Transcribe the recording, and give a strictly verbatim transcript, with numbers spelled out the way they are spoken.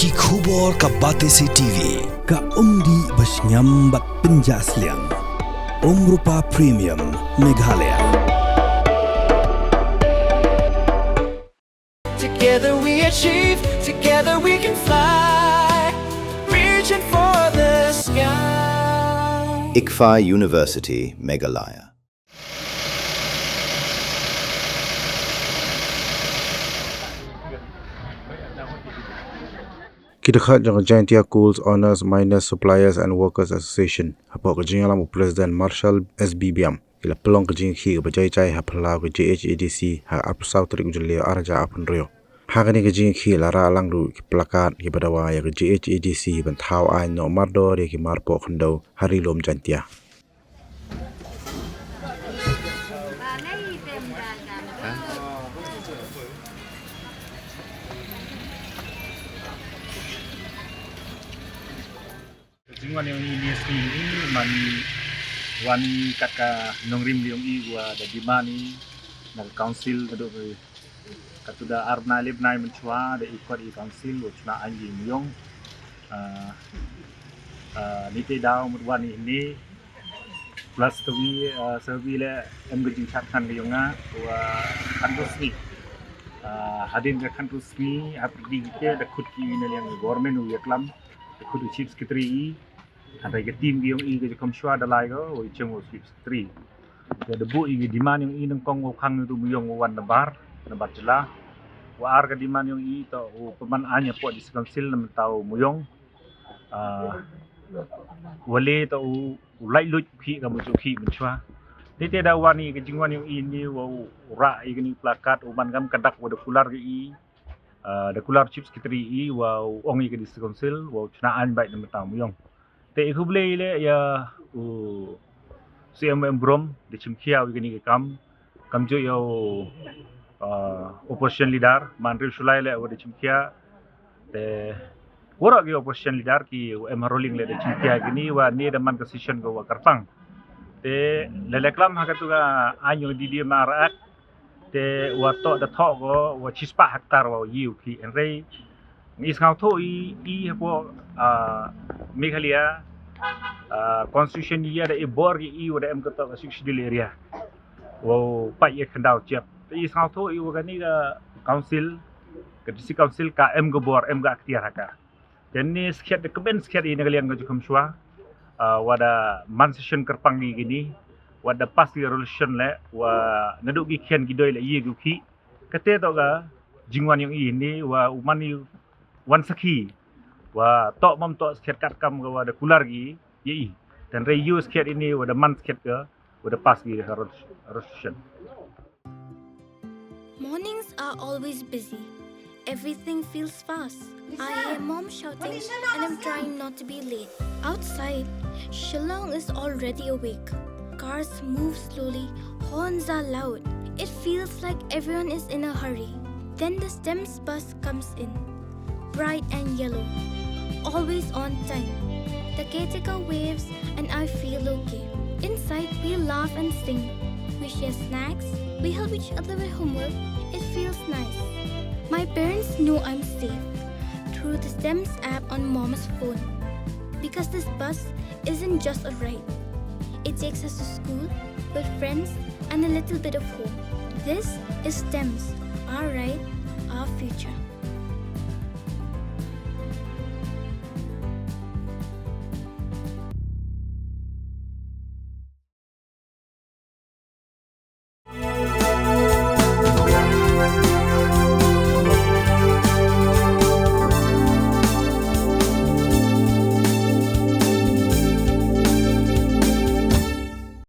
Ki khubor ka Batesi T V, ka umdih basñiam bad pynjah sliang. Umrupa Premium, Meghalaya. Together we achieve, together we can fly, reaching for the sky. ICFAI University, Meghalaya. Ki dkhot jong ka Jaintia Coal Owners, Miners, Suppliers and Workers Association, hapoh ka jingïalam u President Marshal S B Biam, ki la pynlong ka jingïakhih kaba jai jai ha phyllaw ka J H A D C ha arphew saw tarik u Jylliew ar hajar arphew hynriew. Ha kani ka jingïakhih la rah lang ruh ki plakat kiba dawa ïa ka J H A D C ban thaw aiñ noh mardor ïa ki mar poh khyndew ha Ri Lum Jaintia. Jingwan yong i ni sngi ni man wan i kat ka nongrim yong i wa da demand i na ka council, ka dok ka tu da ar bnai le bnai mynchwa da i kot i council wa chna aiñ i Mooyong. Ah, ah, ni te daw mut wan i ni plus tawi, ah, sawi le em ka jingchat khan ka yong nga wa khan tu sngi. Ah, hadien ka khan tu sngi hap di ke da khut ki na liang government u yaklam. Khut u Chief Secretary i, hynrei ka team ki yong i ka jingkham shwa da lai ko, wa i chong u Chief Secretary. Ka da buh i ki demand yong i nyngkong wa khang tu Mooyong wa wan na bar, na bar jylla. Wa ar ka demand yong i to u pynman aiñ hapoh District Council na mynta u Mooyong. Ah, wa le to u, u laitluid khih ka mynjur khih mynchwa. Ni te da wan i ka jingwan yong i ni wa u rah i kani plakat u man kam ka dak wa da kular ka i. Ah, da kular Chief Secretary i wa u ong i ka District Council wa u chna aiñ bait na mynta Mooyong. Te i khublei le ïa u C M M Brom da chimkhia u i kani ka kam. Kamjooh ïa u, ah, opposition leader, man Riewshlai le wa da chimkhia. Te waroh ki opposition leader ki u em ha Rowling le da chimkhia kini wa ni da man ka session ka wa kyrpang. Te le le klam ha ka tu ka aiñ yong D D M R Act. Te wa toh da thoh ko wa chispah hektar wa yi u khih, hynrei ngi sngewthuh i, i hapoh, ah, Meghalaya, ah, constitution ya da i bor ki i wa da em ka toh ka Sixth Schedule area. Wow, pait ya khyndaw chiap. Te i sngewthuh i wa kani ka council, ka District Council ka em ka bor, em ka akhtiar ha ka. Te ni skhiat da kmen skhiat i na ka liang ka jingkham shwa, ah, wa da man session kyrpang i kini, wa da pass i resolution le, wa nadooh ki khian ki doi le yi ki u khih. Kate toh ka jingwan yong i ni, wa u man i wan sakhi, wa toh mam toh skhiat kat kam ka wa da kular ki, ya i. Te hynrei yu skhiat i ni, wa da man skhiat ka, wa da pass ki ka res-, resolution. Mornings are always busy. Everything feels fast. I hear mom shouting and I'm trying not to be late. Outside, Shillong is already awake. Cars move slowly, horns are loud. It feels like everyone is in a hurry. Then the STEMS bus comes in, bright and yellow, always on time. The caretaker waves and I feel okay. Inside, we laugh and sing. We share snacks. We help each other with homework. It feels nice. My parents know I'm safe through the STEMS app on mom's phone. Because this bus isn't just a ride. It takes us to school, with friends, and a little bit of home. This is STEMS, our ride, our future.